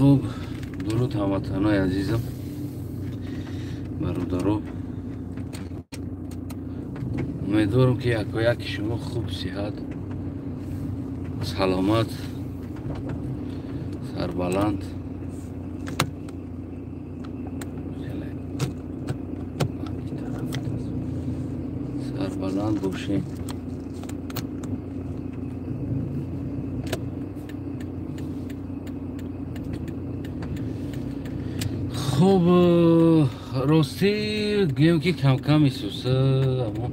Хуб, дуруд ҳамватанои азизам, бародаро. Умедворам, ки якояки шумо хуб, сиҳат, саломат, сарбаланд. Сарбаланд бошед. Хуб, ростӣ гӯем, ки камкам исуса амо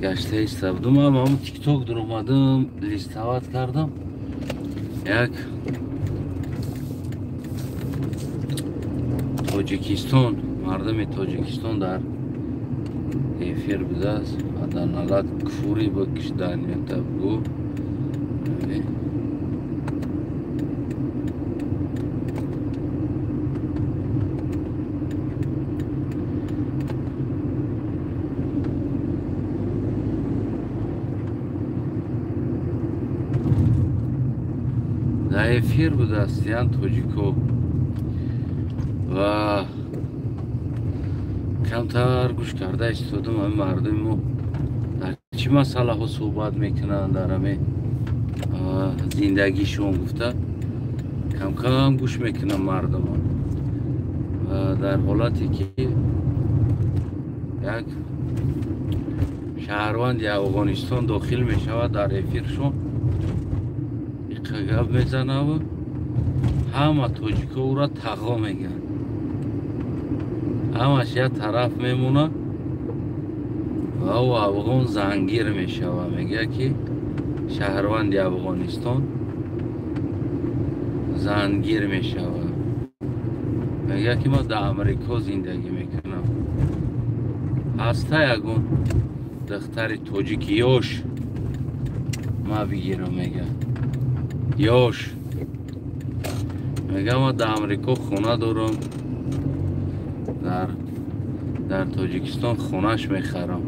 гашта иста будум. Ам Тикток дуромадам, листовать кардам. Як Тоҷикистон, мардуми Тоҷикистон дар эфир будааст. Дар налат куфури бикишданията бугӯ. Дар эфир будааст ян тоҷико ва камтар гӯш карда истодам, ҳами мардуми мо дар чӣ масъалаҳо суҳбат мекунанд, дар ҳами зиндагишон гуфта камкам гӯш мекунам мардумо. Ва дар ҳолате ки як шаҳрванди Афғонистон дохил мешавад дар эфиршон, иқа гап мезанаву ҳама тоҷико ӯра тағо мегӯянд. Ҳамаш як тараф мемонад ва ӯ афғон зангир мешавад. Мегӯяд, ки шаҳрванди Афғонистон зангир мешавад. Мегӯяд, ки ман дар Амрико зиндагӣ мекунам. Ҳаста ягон духтари тоҷики ёш ма бигирам, мегӯяд. Ёш. Мегӯяд, ман дар Амрико хона дорам, дар Тоҷикистон хонаш мехарам.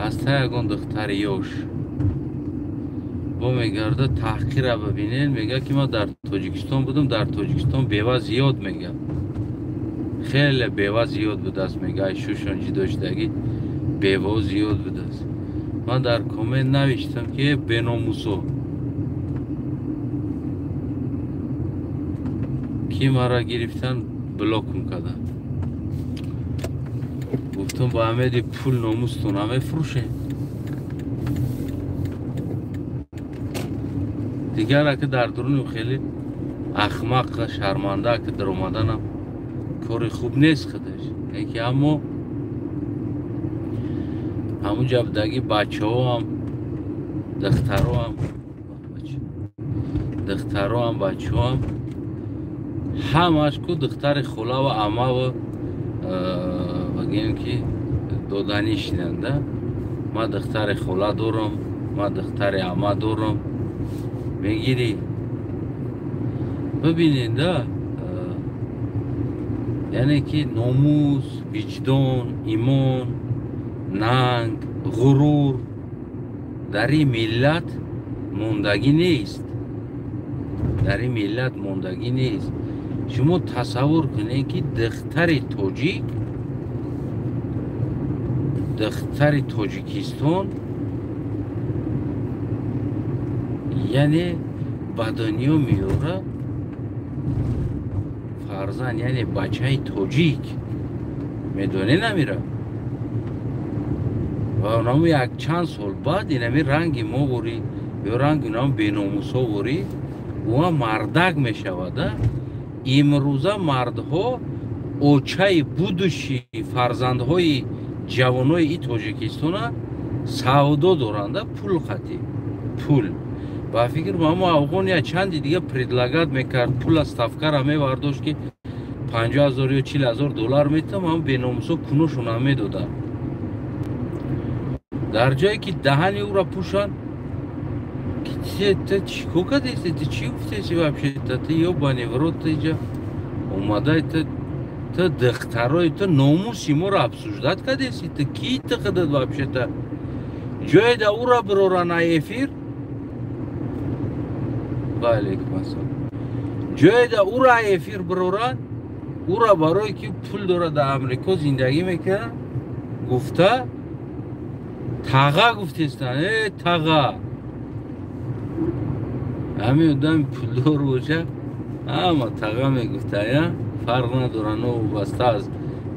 Ҳаста ягон духтари ёш. Бо мегарда таҳқира бибинед, мегӯяд, ки ман дар Тоҷикистон будам, дар Тоҷикистон бева зиёд, мегӯяд. Хеле бева зиёд будааст, мегӯяд, ай шушон ҷидо шудагӣ бево зиёд будааст. Ман дар коммент навиштам, ки беномусо, ки маро гирифтан, блокум карданд. Гуфтам, ба амеди пул номустон намефурӯшем. Дигар ака дар дуруни хеле ахмақ, шарманда ака даромаданам кори хуб нест худаш. Леки аммо ҳамунҷа будаги бачаҳоам, духтароам, духтароам, бачаҳоам ҳамаш ку духтари холаву амаву бигӯем, ки доданӣ шиданда. Ман духтари хола дорам, ман духтари ама дорам. Мегирӣ. Бибинед, да, яъне ки номус, виҷдон, имон, нанг, ғурур дар ин миллат мондагӣ нест. Дар ин миллат мондагӣ нест. Шумо тасаввур кунед, ки духтари тоҷик, духтари Тоҷикистон, яъне ба дунё меорад фарзанд, яъне бачаи тоҷик, медонед намира, ва онамо як чанд сол баъд инами ранги мо ворӣ ё ранги онамо беномусо ворӣ ӯа мардак мешавада. Имрӯза мардҳо очаи будущий фарзандҳои ҷавонои и Тоҷикистона савдо доранда, пул қатӣ пул. Ба фикр мамо афғон я чанди дига предлагать мекард, пула ставкара мевардошт, ки 50 000 ё 40 000 доллар метам, ам беномусо куношона медоданд. Дар ҷое ки даҳани ӯра пӯшанд, ки ты чӣ кор кардеси, ты чӣ гуфтеси вообще-то, ты ёбаный в рот, иҷа омадай, ты духтарои ту номуси моро обсуждать кардеси, ты ки ты худат вообще-то? Ҷое да ӯра бирора на эфир. Ва алейкум ассалом. Ҷоеда ура эфир бирорад, ура барое ки пул дорад, дар Амрико зиндагӣ мекунад, гуфта таға гуфтестан. Э, таға, ҳамин одами пулдор боша, ҳама таға мегуфта, я фарқ надора, новобаста аз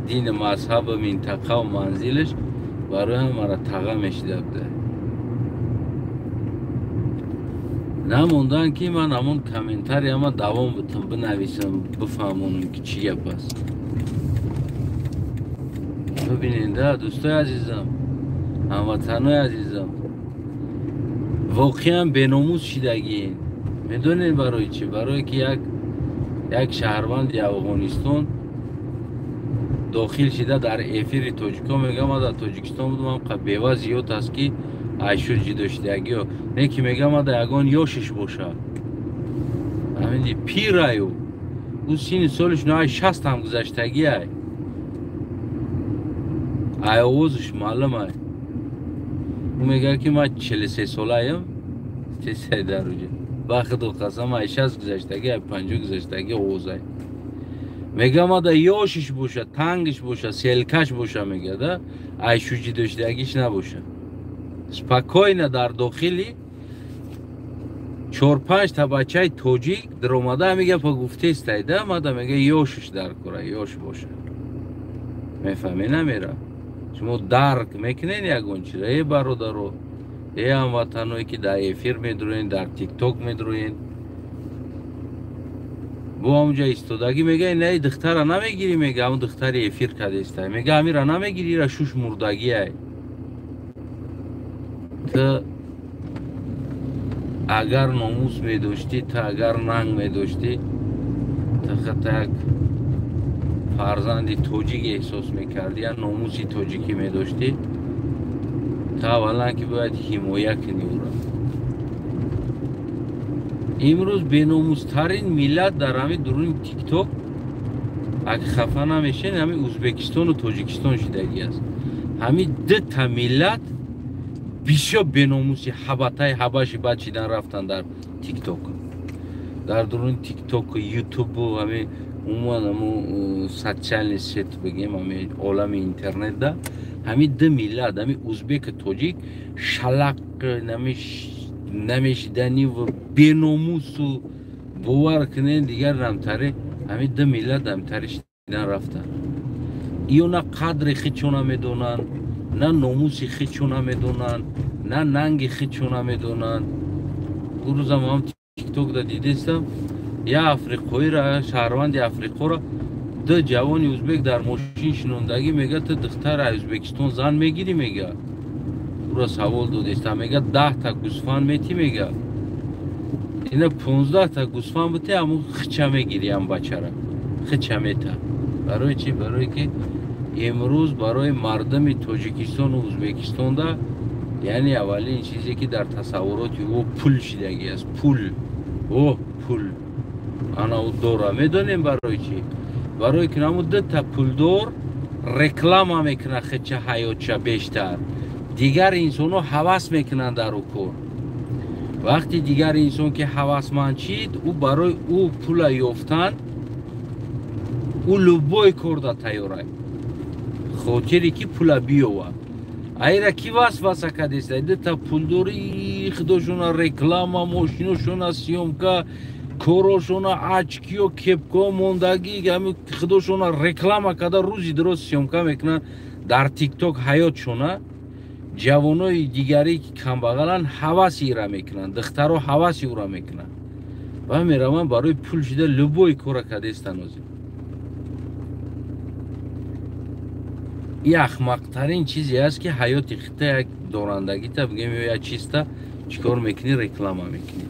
дини, мазҳабу минтақаву манзилаш, барои ҳамара таға мешида буда. Намондан ки ман ҳамон комментарияма давом бутам, бинависам, бифаҳмонам, ки чӣ гап аст. Бибинед, дӯстои азизам, ҳамватанои азизам, воқеан беномус шидагиен. Медонед барои чӣ? Барое ки як шаҳрванди Афғонистон дохил шида дар эфири тоҷикон, мегӯям, ман дар Тоҷикистон будам, ҳамқа бева зиёд аст, ки айшу ҷидо шидагиё не, ки мегӯям, ман дар ягон ёшиш боша, ҳаминди пираю ӯ сини солиш наай 60 ҳам гузаштагиай, ай овозаш маълум ай. Ӯ мегӯяд, ки ман 43 солаям, даруҷа ба худо қасам, ай 60 гузаштагӣ, ай 50 гузаштагӣ овозай. Мега, мада ёшиш боша, тангиш боша, селкаш боша, мега, ай шуҷидоштагиш набоша. Спокойно дар дохили чор-панҷта бачаи тоҷик даромада, ҳами гапа гуфтестайда, мада мега, ёшиш дар кора, ёш боша. Мефаҳме, намера? Шумо дарк мекунед ягон чиза, э бародаро, э ҳамватаное, ки дар эфир медуроен, дар Тикток медуроен, бо ҳамунҷа истодагӣ, мега, инаи духтара намегирӣ, мега, ҳамун духтари эфир кадестай, мега, ҳамира намегирӣ, ира шуш мурдагиай. Ту агар номус медоштӣ, ту агар нанг медоштӣ, ту хата як фарзанди тоҷик эҳсос мекардӣ, я номуси тоҷикӣ медоштӣ, ту аввалан ки бояд ҳимоя кунӣ ӯро. Имрӯз беномустарин миллат дар ҳамин дуруни Тикток, агар хафа намешен, ҳамин Ӯзбекистону Тоҷикистон шидагӣ аст. Ҳамин дута миллат бисёр беномуси ҳабатаи ҳабаши бад шидан рафтан дар Тикток, дар дуруни Тиктоку, Ютубу, ҳамин умуман ҳамун социальный сеть бигем, ҳамин олами интернетда ҳамин ду миллат, ҳамин узбеку тоҷик, шалақ намешиданиву беномусу, бовар кунед, дигар намтаре ҳамин ду миллат намтаре шидан рафтан. Иё на қадри хичо намедонанд, на номуси хичо намедонанд, на нанги хичо намедонанд. Рӯзам ҳам Тиктокда дидестам, я африқоира, шаҳрванди Африқоро ду ҷавони узбек дар мошин шинондагӣ, мега, ту духтара Ӯзбекистон зан мегирӣ, мега, ӯро савол додеста, мега, 10та гӯсфанд метӣ, мега, ина 15та гӯсфанд бите, ҳамун хича мегирӣ, ҳам бачара хича мета. Барои чӣ? Барое ки имрӯз барои мардуми Тоҷикистону Ӯзбекистонда, яъне аввалин чизе, ки дар тасаввуроти ӯ пул шидагӣ аст. Пул, о пул ана ӯ дора. Медонем барои чӣ? Барое ки ҳамун дута пулдор реклама мекунад хича, ҳаётша бештар. Дигар инсонҳо ҳавас мекунанд дар ӯ кор. Вақти дигар инсон ки ҳавасманд шид, ӯ барои ӯ пула ёфтан ӯ любой корда тайёрай, хотире ки пула биёвад. Айра ки васваса кадеста? Дута пулдори худошона реклама, мошиношона съёмка, корошона, очки ё кепкао мондагӣ, ҳами худошона реклама карда, рӯзи дуроз съёмка мекунанд дар Тикток ҳаётшона. Ҷавонои дигаре, ки камбағаланд, ҳаваси ира мекунанд, духтаро ҳаваси ӯра мекунанд ва мераванд, барои пул шида любой кора кадестан. Озир и ахмақтарин чизе аст, ки ҳаёти хита як дорандагита бигем ё як чизта чӣ кор мекунӣ? Реклама мекунӣ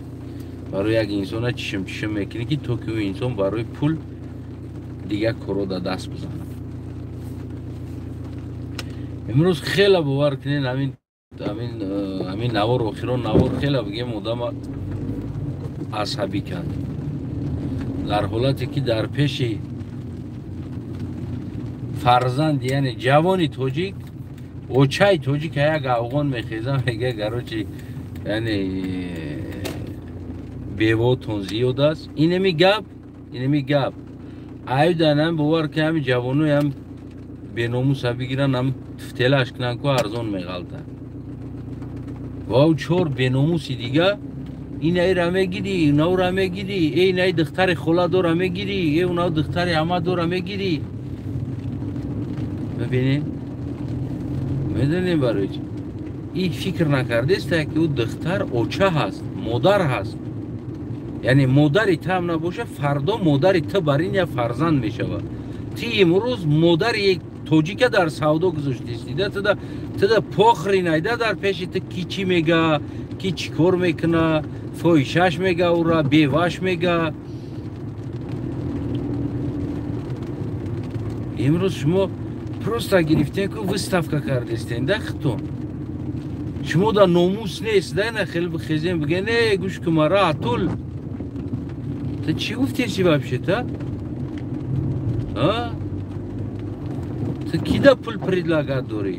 барои як инсона, чишм чишм мекунӣ, ки то ки ӯ инсон барои пул дигар корро да даст бизанад. Имрӯз хеле, бовар кунед, ҳамин навор, охирон навор, хеле бигем одама асабӣ кард, дар ҳолате ки дар пеши фарзанди, яъне ҷавони тоҷик, очаи тоҷик, як афғон мехеза, мега, короче, яъне бевотон зиёд аст. Инеми гап. Инами гап. Аюданам бовар ки ҳами ҷавоноям беномуса бигиран, ҳам туфтелаш кунан ку арзон меғалта. Ва ӯ чор беномуси дига инаира мегирӣ, инаура мегирӣ, э инаи духтари хола дора мегирӣ, э унау духтари ама дора мегирӣ. Бибинед, медонем барои чӣ? И фикр накардеста ки ӯ духтар оча ҳаст, модар ҳаст. Яъне модари ту ҳам набоша, фардо модари ту бар ин як фарзанд мешавад. Ти имрӯз модари тоҷика дар савдо гузоштисти, туда похри найда дар пеши ту ки чӣ мега, ки чӣ кор мекуна, фоҳишаш мега, ура беваш мега. Имрӯз шумо просто гирифтем ку выставка кардестен да хитон. Шумо да номус нест, да на хеле бихезем биге не гӯш ку мара атул. Ту чӣ гуфтеси вообще-то? А? Ту кида пул предлагат дорӣ?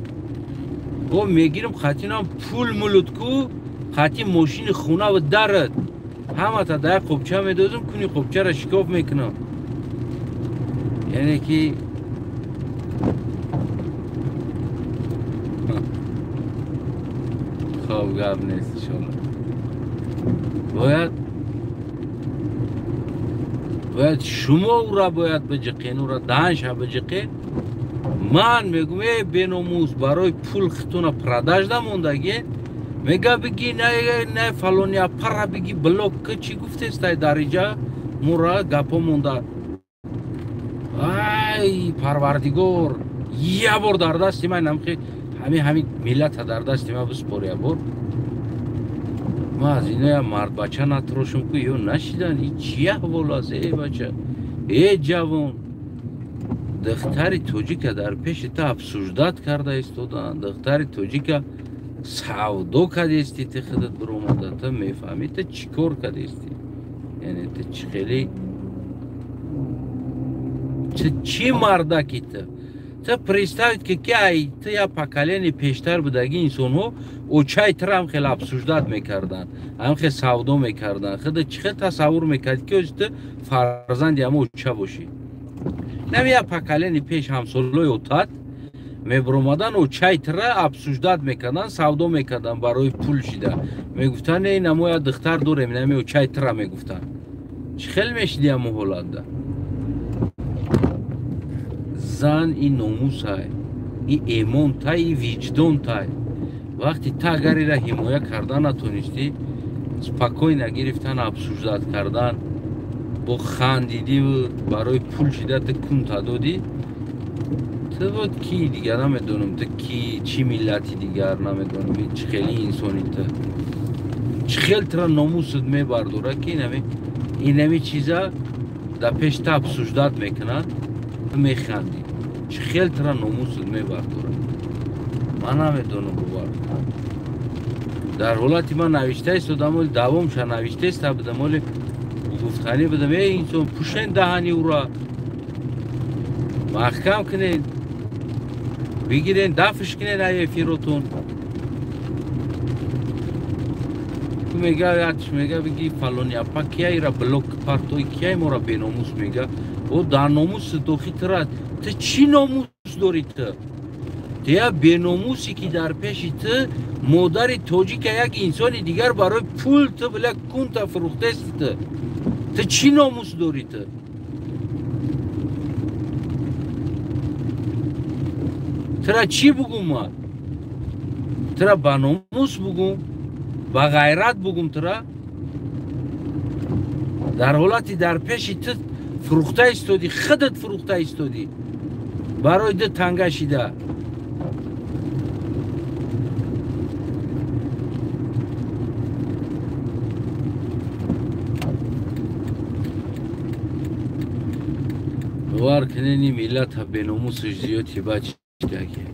О мегирам хатинам пул мулут ку, хати мошини хона ва дарат. Ҳамата да як қобча медозам, куни қобчаро шикоф мекунам. Яъне ки хоб гап нест иншолло. Бояд шумо ура бояд биҷиқен, ура даҳанша биҷиқен. Ман мегум э беномус барои пул хитуна продаж намондаги. Мега биги не фалони апара биги блок чӣ гуфтестай дариҷа мура гапо монда. Ай парвардигор, я бор дар дасти ман намхи ҳами миллата дар дасти ман биспор я бор. Ман аз иноя мардбача натрошум ку ё нашидан. И чи аҳвол аст э бача, э ҷавон? Духтари тоҷика дар пеши та обсуждат карда истодаанд. Духтари тоҷика савдо кардести, ту худат биромада, ту мефаҳмӣ ту чӣ кор кардести. Яъне ту чӣ хеле чӣ мардаки ту. Ту представить ки ай ту як поколение пештар будаги инсонҳо очаи тура ҳам хеле обсуждат мекарданд, ҳам хеле савдо мекарданд. Худа чӣ хел тасаввур мекард ки ози ту фарзанди ҳама оча бошӣ? Нами як поколение пеш ҳамсолои отат мебиромадан, очаи тура обсуждат мекарданд, савдо мекарданд барои пул шида. Мегуфтанд эй намо як духтар дорем, нами очаи тура мегуфтанд. Чӣ хел мешиди ҳамо ҳолатда? Зан и номусай, и эмонтай, и виҷдонтай. Вақти та агар ира ҳимоя кардан натонистӣ, спокойно гирифтан, обсуждат кардан, бо хандидиву барои пул шида ту кунта додӣ, ту вот ки дигар намедонам, ту ки чӣ миллати дигар намедонам, чӣ хели инсони ту, чӣ хел тура номусат мебардора ки инами чиза дар пеш та обсуждат мекунанд, ту механдӣ. Чӣ хел тура номусат мебардора? Ман намедонам, бовар. Дар ҳолати ман навишта истодам, оли давомша навишта иста будам, оли гуфтанӣ будам, эй инсон, пӯшен даҳани ура, маҳкам кунед, бигирен, дафш кунед ай эфиротон. Ту мега, якш мега, биги фалони апа кия ира блок партой, кия мора беномус мега. О дар номус дохи тура, ту чӣ номус дорӣ ту? Ту як беномусе ки дар пеши ту модари тоҷика як инсони дигар барои пул ту била кунта фурӯхтести ту. Ту чӣ номус дорӣ ту? Тура чӣ бугум ман? Тура ба номус бугум, ба ғайрат бугум тура? Дар ҳолати дар пеши ту фурӯхта истодӣ, худат фурӯхта истодӣ барои ду танга шида. Бовар кунед, ин миллата беномусаш зиёди бачидаги.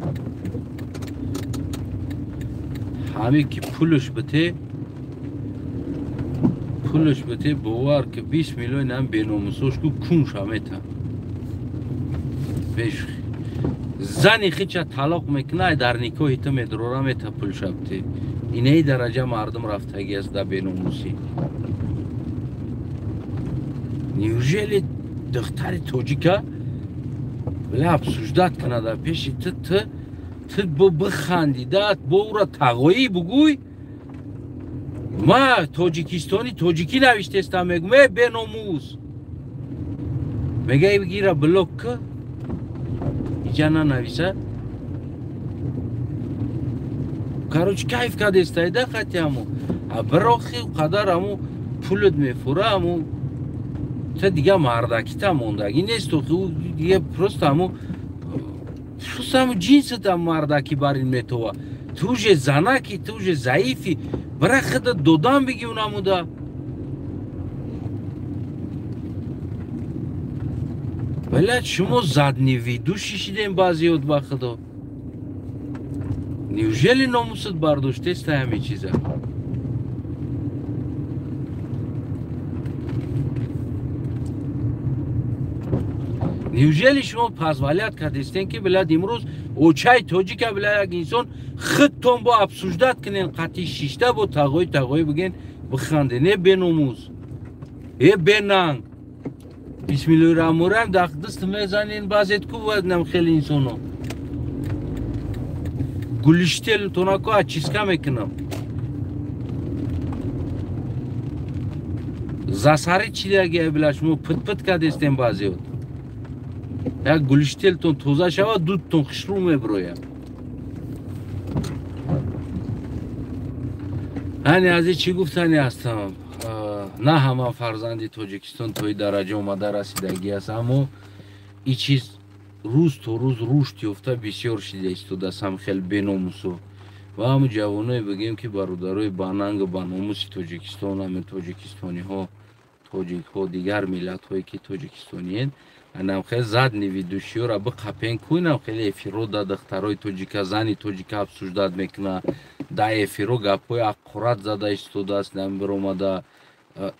Ҳаме ки пулш бите, пулш бите, бовар ки 20 миллион ҳам беномусош ку кунша мета. Беш зани хича талоқ мекунад, дар никоҳи ту медрора мета пулша бите. Инаи дараҷа мардум рафтагӣ аст дар беномусӣ. Неужели духтари тоҷика бля обсуждать кунада пеши ту ту ту бо биханди да бо ура тағоӣ бугӯй? Ма тоҷикистони тоҷикӣ навиштестам, мегӯм э беномус. Мега бигира блок ка иҷа нанависа. Короче, кайф кадестайда хати ҳамо. А бирохи қадар ҳамо пулат мефура, ҳамо та дига мардакита мондагӣ нест. Дига просто ҳамо просто ҳамо ҷинсата мардакӣ бар ин метова. Ту уже занаки, ту уже заифи, бира худа додан биги унамуда. Блядь, шумо задневидуши шидем баъзеёт ба худо. Неужели номусат бардоштеста ҳамин чиза? Неужели шумо позволять кардестен ки блядь имрӯз очаи тоҷика бля як инсон худтон бо обсуждать кунен, қатъи шишта бо тағои тағои биген, биханден? Э беномус, э бенанг. Бисмиллоҳи раҳмони раҳим, дар даст мезанен баъзет ку нам хеле инсоно. Гулиштелтонако ачиска мекунам. Засари чидаги бля шумо пит-пит кардестен баъзеот. Як гулиштелтон тоза шава, дудтон хушрӯ меброяд. Ани аз ин чӣ гуфтани ҳастам? На ҳама фарзанди Тоҷикистон то ин дараҷа омада расидагӣ аст, аммо ин чиз рӯз то рӯз рушд ёфта бисёр шида истодааст ҳам хеле беномусо. Ва ҳамн ҷавоное бигем ки бародарои банангу баномуси Тоҷикистон, ҳамин тоҷикистониҳо, тоҷикҳо, дигар миллатҳое ки тоҷикистониен, анам хеле задневидушиёра биқапен ку, инам хеле эфиро да духтарои тоҷика, зани тоҷика обсуждать мекуна, да эфиро гапҳои аққурат зада истодааст, нам биромада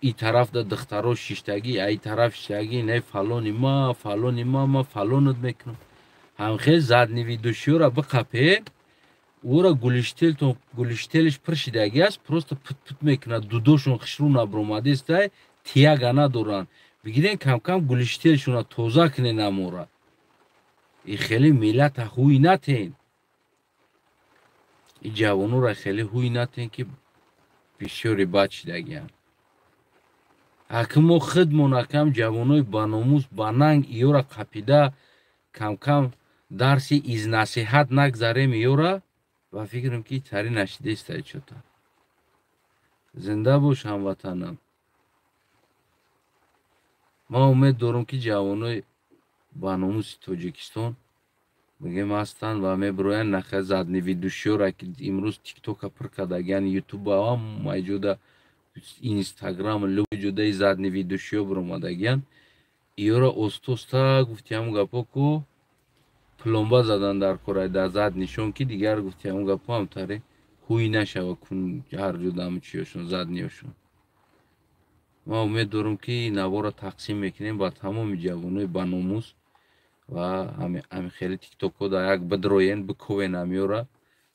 и тараф да духтаро шиштагӣ, ай тараф шиштагӣ, не фалони ма, фалони ма, ма фалонат мекунам. Ҳамхел задневидушиёра биқапен, ӯра гулиштелтон гулиштелиш пир шидагӣ аст, просто пут-пут мекунад, дудошон хушрӯ набромадестай, тияга надоранд. Бигирен кам-кам гулиштелшона тоза кунен амора. И хеле миллата ҳуй натен. И ҷавонора хеле ҳуй натен ки бисёре бад шидагианд. Аки мо худмон акам ҷавонои баномус, бананг иёра қапида кам-кам дарси из насиҳат нагзарем иёра, ва фикрам ки тари нашидестай чота. Зинда бош ҳамватанам. Ман умед дорам ки ҷавонои баномуси Тоҷикистон мегем ҳастанд ва мебироянд наха задневидушиёра ки имрӯз тиктока пир кардагианд, ютуба ҳама ҷода, инстаграм ҷодаи задневидушиё биромадагианд. Иёра остоста гуфти ҳамун гапҳо ку пломба задан дар корай дар зад нишон ки дигар гуфти ҳамун гапҳо ҳамтаре ҳуй нашава кун ҳар ҷода ҳамун чиёшон задниёшон. Ман умед дорам ки навора тақсим мекунем ба тамоми ҷавонои баномус ва ҳамин хеле тиктокҳо дар як бидроен, биковен ҳамиёра,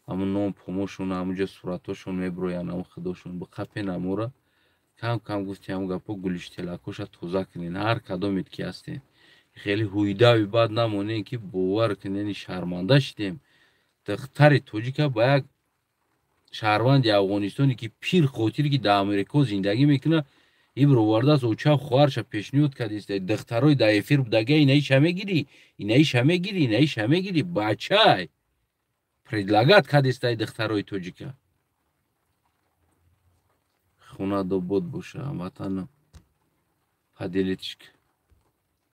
ҳамун ном помошон, ҳамунҷо суратҳошон мебироянд, ҳамун худошон биқапен ҳамора. Кам-кам гуфти ҳамун гапҳо гулиштелакҳоша тоза кунен, ҳар кадомет ки ҳастен. Хеле ҳуйдави бад намонен ки бовар кунен шарманда шидем. Духтари тоҷика ба як шаҳрванди Афғонистоне ки пир хотире ки дар Америко зиндагӣ мекунад, ибро овардааст, оча хоҳарша пешниҳод кардааст. Духтарои дар эфир будага инаиша мегирӣ, инаиша мегирӣ, инаиша мегирӣ, бачай предлагать кардааст духтарои тоҷика. Хона добод боша, ҳамватанам. Поделитесь.